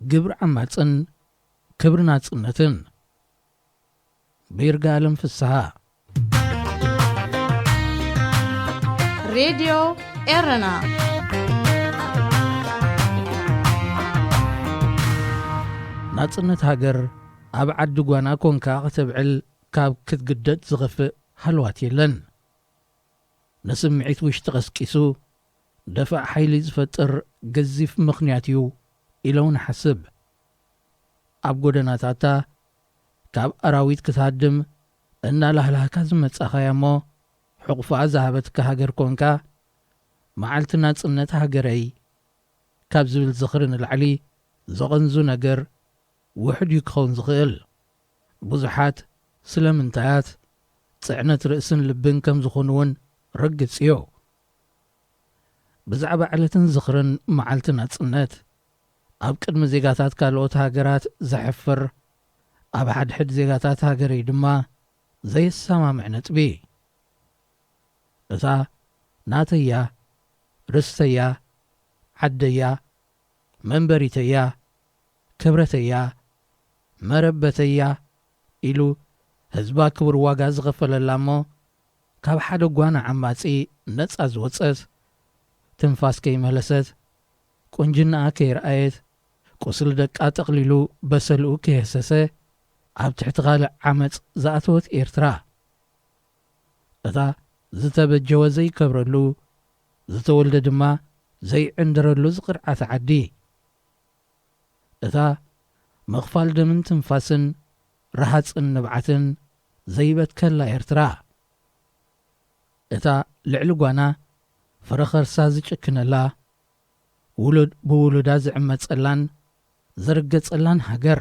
ግብሪ ዓማጽን ክብሪ ናጽነትን። ብይርጋ ኣለም ፍስሃ። ሬድዮ ኤረና። ናጽነት ሃገር ኣብ ዓዲ ጓና ኮንካ ከተብዕል ካብ ክትግደድ ዝኸፍእ ሃልዋት የለን። ንስምዒት ውሽጢ ቀስቂሱ ደፋእ ሓይሊ ዝፈጥር ገዚፍ ምኽንያት እዩ ኢለ እውን እሓስብ። ኣብ ጎደናታታ ካብ ኣራዊት ክትሃድም እናላህላህካ ዝመጻኻያ እሞ፣ ሕቑፋ ዝሃበትካ ሃገር ኮንካ፣ መዓልቲ ናጽነት ሃገረይ ካብ ዝብል ዝኽሪ ንላዕሊ ዘቐንዙ ነገር ውሑድ እዩ ክኸውን ዝኽእል። ብዙሓት ስለምንታያት ጽዕነት ርእስን ልብን ከም ዝኾኑ እውን ርግጽ እዩ። ብዛዕባ ዕለትን ዝኽርን መዓልቲ ናጽነት ኣብ ቅድሚ ዜጋታት ካልኦት ሃገራት ዘሕፍር፣ ኣብ ሓድሕድ ዜጋታት ሃገረይ ድማ ዘየሰማምዕ ነጥቢ። እታ ናተያ፣ ርስተያ፣ ዓደያ፣ መንበሪተያ፣ ክብረተያ፣ መረበተያ ኢሉ ህዝባ ክቡር ዋጋ ዝኸፈለላ እሞ፣ ካብ ሓደ ጓና ዓማጺ ነጻ ዝወጸት፣ ትንፋስ ከይመለሰት፣ ቁንጅናኣ ከይረኣየት፣ ቁስሊ ደቃ ጠቕሊሉ በሰልኡ ከየህሰሰ፣ ኣብ ትሕቲ ካልእ ዓመጽ ዝኣተወት ኤርትራ። እታ ዝተበጀወ ዘይከብረሉ፣ ዝተወልደ ድማ ዘይዕንድረሉ ዝቕርዓት ዓዲ። እታ ምኽፋል ደምን ትንፋስን፣ ረሃጽን ንብዓትን ዘይበትከላ ኤርትራ። እታ ልዕሊ ጓና ፍረ ኸርሳ ዝጭክነላ፣ ውሉድ ብውሉዳ ዝዕመጸላን ዝርገጸላን ሃገር።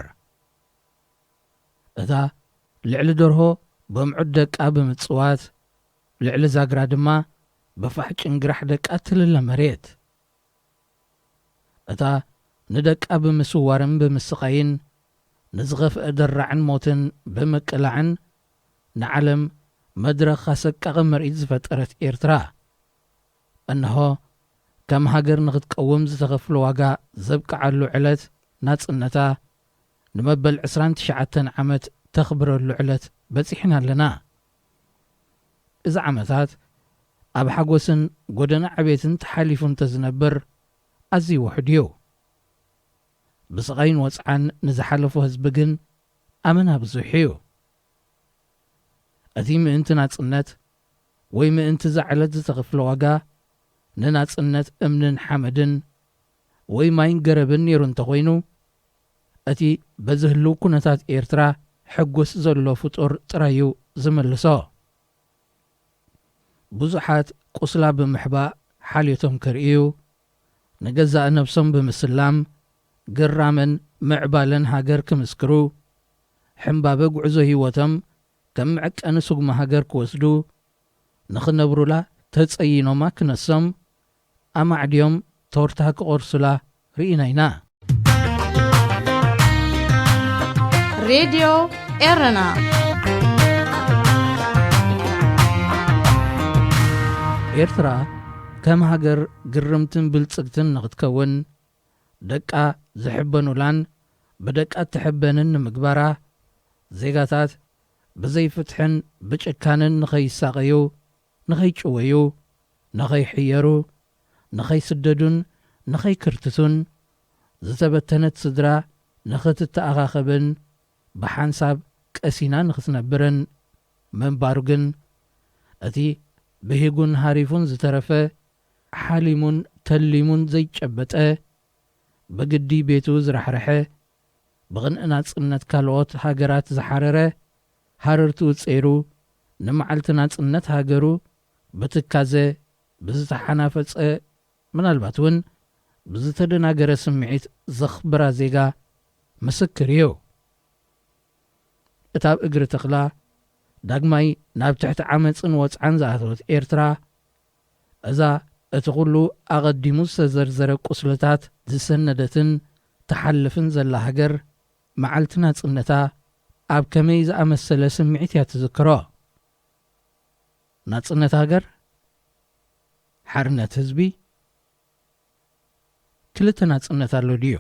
እታ ልዕሊ ደርሆ በምዑድ ደቃ ብምጽዋት፣ ልዕሊ ዛግራ ድማ ብፋሕ ጭንግራሕ ደቃ ትልለ መሬት። እታ ንደቃ ብምስዋርን ብምስቓይን፣ ንዝኸፍአ ደራዕን ሞትን ብምቅላዕን፣ ንዓለም መድረኽ ኣሰቃቒ ምርኢት ዝፈጠረት ኤርትራ። እንሆ፣ ከም ሃገር ንኽትቀውም ዝተኸፍሎ ዋጋ ዘብቅዓሉ ዕለት ናጽነታ፣ ንመበል ዕስራን ትሽዓተን ዓመት ተኽብረሉ ዕለት በጺሕና ኣለና። እዚ ዓመታት ኣብ ሓጎስን ጎደና ዕቤትን ተሓሊፉ እንተዝነብር ኣዝዩ ውሑድ እዩ። ብስቓይን ወጽዓን ንዝሓለፎ ህዝቢ ግን ኣመና ብዙሕ እዩ። እቲ ምእንቲ ናጽነት ወይ ምእንቲ እዛ ዕለት ዝተኸፍለ ዋጋ ንናጽነት እምንን ሓመድን ወይ ማይን ገረብን ነይሩ እንተኾይኑ፣ እቲ በዚ ህልው ኩነታት ኤርትራ ሕጉስ ዘሎ ፍጡር ጥራይ እዩ ዝምልሶ። ብዙሓት ቁስላ ብምሕባእ ሓልዮቶም ከርእዩ፣ ንገዛእ ነብሶም ብምስላም፣ ግራምን ምዕባለን ሃገር ክምስክሩ፣ ሕምባበ ጉዕዞ ህይወቶም ከም መዕቀኒ ስጉሚ ሃገር ክወስዱ፣ ንኽነብሩላ ተጸይኖማ ክነሶም፣ ኣማዕድዮም ቶርታ ክቖርሱላ ርኢና ኢና። ሬድዮ ኤረና። ኤርትራ ከም ሃገር ግርምትን ብልጽግትን ንኽትከውን፣ ደቃ ዝሕበኑላን ብደቃ እትሕበንን ንምግባራ፣ ዜጋታት ብዘይፍትሕን ብጭካንን ንኸይሳቐዩ፣ ንኸይጭወዩ፣ ንኸይሕየሩ፣ ንኸይስደዱን ንኸይክርትቱን፣ ዝተበተነት ስድራ ንኽትተኣኻኸብን ብሓንሳብ ቀሲና ንኽትነብርን ምንባሩ ግን፣ እቲ ብሂጉን ሃሪፉን ዝተረፈ፣ ሓሊሙን ተሊሙን ዘይጨበጠ፣ ብግዲ ቤቱ ዝራሕረሐ፣ ብቕንኢ ናጽነት ካልኦት ሃገራት ዝሓረረ፣ ሃረርትኡ ጸይሩ፣ ንመዓልቲ ናጽነት ሃገሩ ብትካዘ፣ ብዝተሓናፈጸ፣ ምናልባት እውን ብዝተደናገረ ስምዒት ዘኽብራ ዜጋ ምስክር እዩ። እታ ኣብ እግሪ ተኽላ ዳግማይ ናብ ትሕቲ ዓመጽን ወጽዓን ዝኣተወት ኤርትራ፣ እዛ እቲ ኩሉ ኣቐዲሙ ዝተዘርዘረ ቁስልታት ዝሰነደትን ትሓልፍን ዘላ ሃገር፣ መዓልቲ ናጽነታ ኣብ ከመይ ዝኣመሰለ ስምዒት እያ ትዝክሮ? ናጽነት ሃገር? ሓርነት ህዝቢ? ክልተ ናጽነት ኣሎ ድዩ?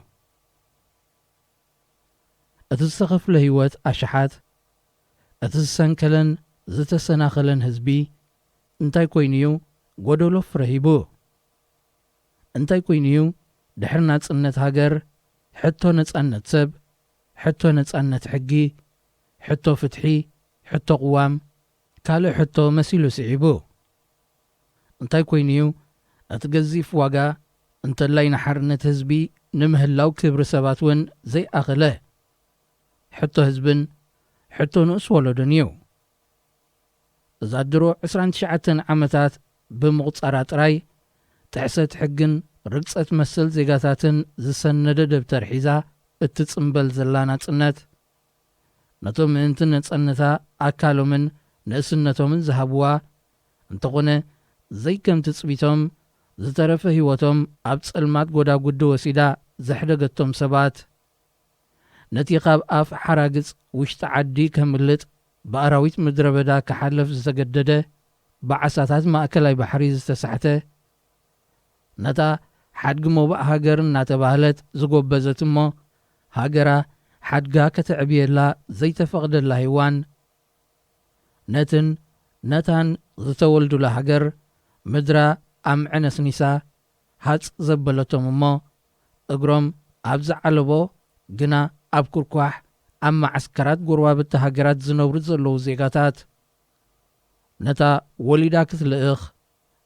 እቲ ዝተኸፍለ ህይወት ኣሽሓት፣ እቲ ዝሰንከለን ዝተሰናኸለን ህዝቢ እንታይ ኮይኑ እዩ ጎደሎ ፍረ ሂቡ? እንታይ ኮይኑ እዩ ድሕሪ ናጽነት ሃገር ሕቶ ነጻነት ሰብ፣ ሕቶ ነጻነት ሕጊ፣ ሕቶ ፍትሒ፣ ሕቶ ቅዋም፣ ካልእ ሕቶ መሲሉ ስዒቡ? እንታይ ኮይኑ እዩ እቲ ገዚፍ ዋጋ እንተላይ ንሓርነት ህዝቢ ንምህላው ክብሪ ሰባት እውን ዘይኣኸለ? ሕቶ ህዝብን ሕቶ ንኡስ ወለዶን እዩ። እዛ ድሮ ዕስራን ትሽዓተን ዓመታት ብምቑጻራ ጥራይ ጥሕሰት ሕግን ርግጸት መሰል ዜጋታትን ዝሰነደ ደብተር ሒዛ እትጽምበል ዘላ ናጽነት፣ ነቶም ምእንቲ ነጸነታ ኣካሎምን ንእስነቶምን ዝሃብዋ፣ እንተኾነ ዘይከም ትጽቢቶም ዝተረፈ ህይወቶም ኣብ ጸልማት ጎዳጉዲ ወሲዳ ዘሕደገቶም ሰባት፣ ነቲ ካብ ኣፍ ሓራግጽ ውሽጢ ዓዲ ከምልጥ ብኣራዊት ምድረ በዳ ክሓልፍ ዝተገደደ፣ ብዓሳታት ማእከላይ ባሕሪ ዝተሳሕተ፣ ነታ ሓድጊ ሞባእ ሃገር እናተባህለት ዝጎበዘት እሞ ሃገራ ሓድጋ ከተዕብየላ ዘይተፈቕደላ ሄዋን፣ ነትን ነታን ዝተወልዱላ ሃገር ምድራ ኣምዐ ነስኒሳ ሃጽ ዘበለቶም እሞ እግሮም ኣብ ዝዓለቦ ግና ኣብ ኩርኳሕ ኣብ መዓስከራት ጎረባብቲ ሃገራት ዝነብሩ ዘለዉ ዜጋታት፣ ነታ ወሊዳ ክትልእኽ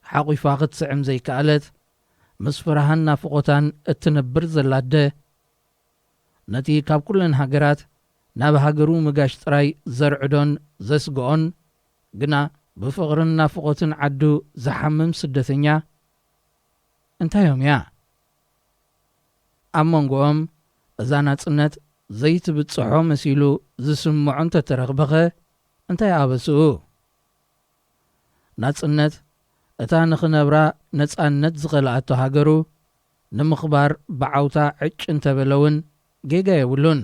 ሓቑፋ ክትስዕም ዘይከኣለት፣ ምስ ፍርሃን ናፍቖታን እትነብር ዘላ ኣደ፣ ነቲ ካብ ኩለን ሃገራት ናብ ሃገሩ ምጋሽ ጥራይ ዘርዕዶን ዘስግኦን፣ ግና ብፍቕርን ናፍቖትን ዓዱ ዝሓምም ስደተኛ እንታይ እዮም እያ? ኣብ መንጎኦም እዛ ናጽነት ዘይትብጽሖ መሲሉ ዝስምዖ እንተተረኽበኸ እንታይ ኣበስኡ? ናጽነት እታ ንኽነብራ ነጻነት ዝኸልኣቶ ሃገሩ ንምኽባር ብዓውታ ዕጭ እንተበለ እውን ጌጋ የብሉን።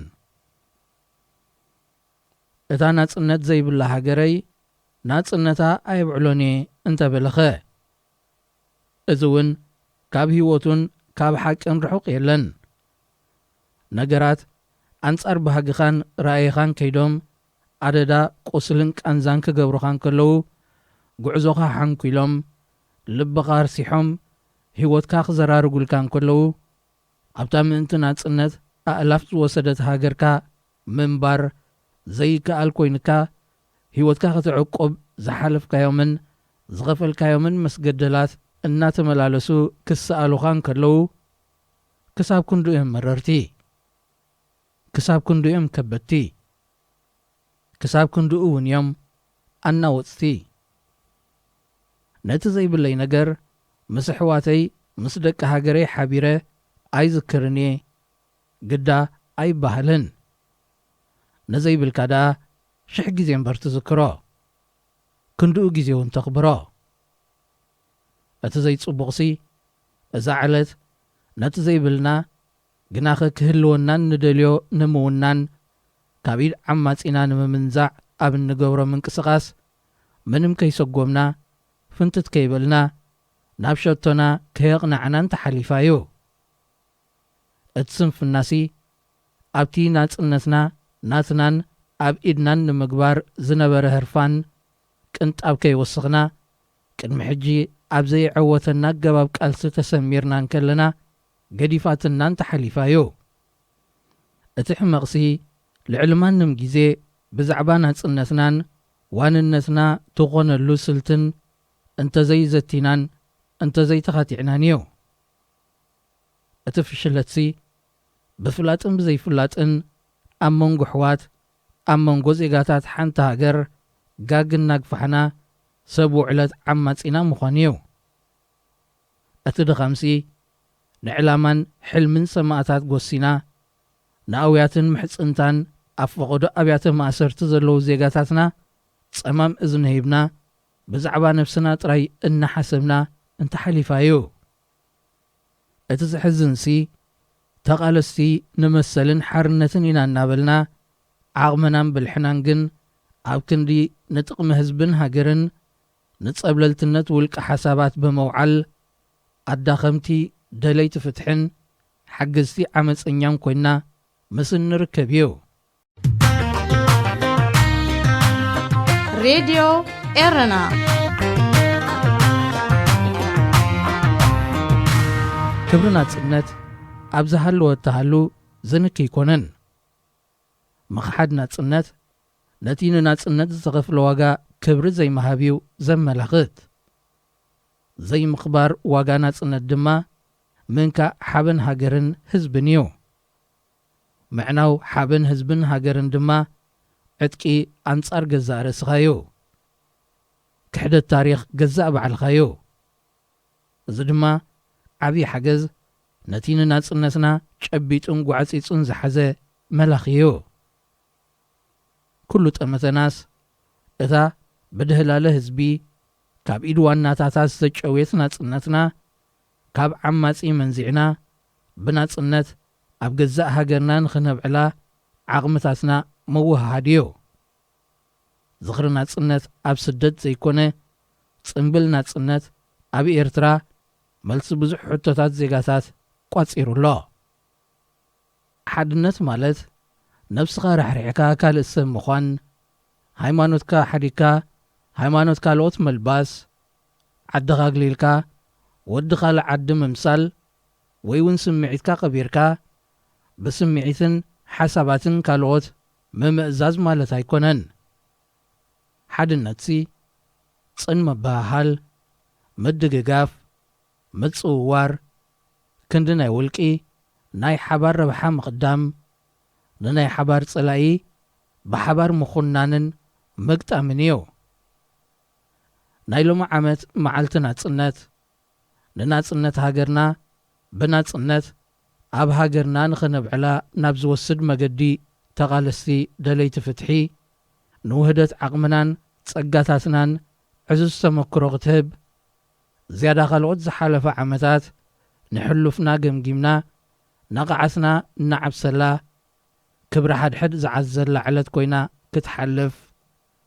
እታ ናጽነት ዘይብላ ሃገረይ ናጽነታ ኣየብዕሎን እየ እንተበለኸ፣ እዚ እውን ካብ ህይወቱን ካብ ሓቅን ርሑቕ የለን። ነገራት ኣንጻር ባህግኻን ራእይኻን ከይዶም ኣደዳ ቁስልን ቃንዛን ክገብሩኻ እንከለዉ፣ ጉዕዞኻ ሓንኲሎም፣ ልብኻ ኣርሲሖም፣ ህይወትካ ክዘራርጉልካ እንከለዉ፣ ኣብታ ምእንቲ ናጽነት ኣእላፍ ዝወሰደት ሃገርካ ምንባር ዘይከኣል ኮይኑካ፣ ህይወትካ ከተዕቁብ ዝሓለፍካዮምን ዝኸፈልካዮምን መስገደላት እናተመላለሱ ክሰኣሉኻ እንከለዉ፣ ክሳብ ክንድኡ እዮም መረርቲ። ክሳብ ክንድኡ እዮም ከበድቲ። ክሳብ ክንድኡ እውን እዮም ኣናወጽቲ። ነቲ ዘይብለይ ነገር ምስ ኣሕዋተይ፣ ምስ ደቂ ሃገረይ ሓቢረ ኣይዝክርን እየ። ግዳ ኣይበሃልን። ንዘይብልካ ደኣ ሽሕ ግዜ እምበር ትዝክሮ። ክንድኡ ግዜ እውን ተኽብሮ። እቲ ዘይጽቡቕሲ፣ እዛ ዕለት ነቲ ዘይብልና ግናኸ ክህልወናን ንደልዮ ንምውናን ካብ ኢድ ዓማጺና ንምምንዛዕ ኣብ እንገብሮ ምንቅስቓስ፣ ምንም ከይሰጎምና፣ ፍንትት ከይበልና፣ ናብ ሸቶና ከየቕናዕናን ተሓሊፋ እዩ። እቲ ስንፍናሲ፣ ኣብቲ ናጽነትና ናትናን ኣብ ኢድናን ንምግባር ዝነበረ ህርፋን ቅንጣብ ከይወሰኽና፣ ቅድሚ ሕጂ ኣብ ዘይዐወተና ኣገባብ ቃልሲ ተሰሚርና እንከለና፣ ገዲፋትናን ተሓሊፋ እዩ። እቲ ሕመቕሲ፣ ልዕሊ ማንም ግዜ ብዛዕባ ናጽነትናን ዋንነትና ትኾነሉ ስልትን እንተዘይዘቲናን እንተዘይተኻቲዕናን እዩ። እቲ ፍሽለትሲ፣ ብፍላጥን ብዘይፍላጥን ኣብ መንጎ ኣሕዋት፣ ኣብ መንጎ ዜጋታት ሓንቲ ሃገር ጋግ እናግፋሕና፣ ሰብ ውዕለት ዓማጺና ምዃን እዩ። እቲ ድኻምሲ፣ ንዕላማን ሕልምን ሰማእታት ጎሲና፣ ንኣውያትን ምሕጽንታን ኣብ ፈቐዶ ኣብያተ ማእሰርቲ ዘለዉ ዜጋታትና ጸማም እዝኒ ሂብና፣ ብዛዕባ ነብስና ጥራይ እናሓሰብና እንተሓሊፋ እዩ። እቲ ዘሕዝንሲ፣ ተቓለስቲ ንመሰልን ሓርነትን ኢና እናበልና፣ ዓቕምናን ብልሕናን ግን ኣብ ክንዲ ንጥቕሚ ህዝብን ሃገርን ንጸብለልትነት ውልቀ ሓሳባት ብምውዓል፣ ኣዳኸምቲ ደለይቲ ፍትሕን ሓገዝቲ ዓመጸኛን ኮይንና ምስ እንርከብ እዩ። ሬድዮ ኤረና። ክብሪ ናጽነት ኣብ ዝሃለወ እትሃሉ ዝንኪ ኣይኮነን። ምኽሓድ ናጽነት ነቲ ንናጽነት ዝተኸፍለ ዋጋ ክብሪ ዘይምሃብ እዩ ዘመላኽት። ዘይምኽባር ዋጋ ናጽነት ድማ ምንካእ ሓበን ሃገርን ህዝብን እዩ። ምዕናው ሓበን ህዝብን ሃገርን ድማ ዕጥቂ ኣንጻር ገዛእ ርእስኻ እዩ። ክሕደት ታሪኽ ገዛእ ባዕልኻ እዩ። እዚ ድማ ዓብዪ ሓገዝ ነቲ ንናጽነትና ጨቢጡን ጓዕጺጹን ዝሓዘ መላኺ እዩ። ኩሉ ጠመተናስ እታ ብድህላለ ህዝቢ ካብ ኢድ ዋናታታ ዝተጨውየት ናጽነትና ካብ ዓማጺ መንዚዕና ብናጽነት ኣብ ገዛእ ሃገርና ንኽነብዕላ ዓቕምታትና መወሃሃድ እዩ። ዝኽሪ ናጽነት ኣብ ስደት ዘይኮነ፣ ጽምብል ናጽነት ኣብ ኤርትራ መልሲ ብዙሕ ሕቶታት ዜጋታት ቋጺሩ ኣሎ። ሓድነት ማለት ነብስኻ ራሕሪሕካ ካልእ ሰብ ምዃን፣ ሃይማኖትካ ሓዲግካ ሃይማኖት ካልኦት መልባስ፣ ዓድኻ ኣግሊልካ ወዲ ካልእ ዓዲ ምምሳል፣ ወይ እውን ስምዒትካ ቀቢርካ ብስምዒትን ሓሳባትን ካልኦት ምምእዛዝ ማለት ኣይኮነን። ሓድነትሲ ጽን ምብህሃል፣ ምድግጋፍ፣ ምጽውዋር፣ ክንዲ ናይ ውልቂ ናይ ሓባር ረብሓ ምቕዳም፣ ንናይ ሓባር ጸላኢ ብሓባር ምኹናንን ምግጣምን እዩ። ናይ ሎሚ ዓመት መዓልቲ ናጽነት፣ ንናጽነት ሃገርና ብናጽነት ኣብ ሃገርና ንኽነብዕላ ናብ ዝወስድ መገዲ ተቓለስቲ ደለይቲ ፍትሒ፣ ንውህደት ዓቕምናን ጸጋታትናን ዕዙዝ ተመክሮ ክትህብ፣ ዝያዳ ካልኦት ዝሓለፈ ዓመታት ንሕሉፍና ገምጊምና ነቓዓትና እናዓብሰላ፣ ክብሪ ሓድሕድ ዝዓዘላ ዕለት ኮይና ክትሓልፍ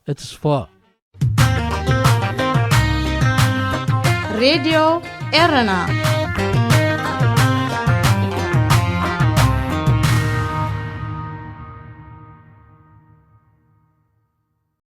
እትስፎ። ሬድዮ ኤረና።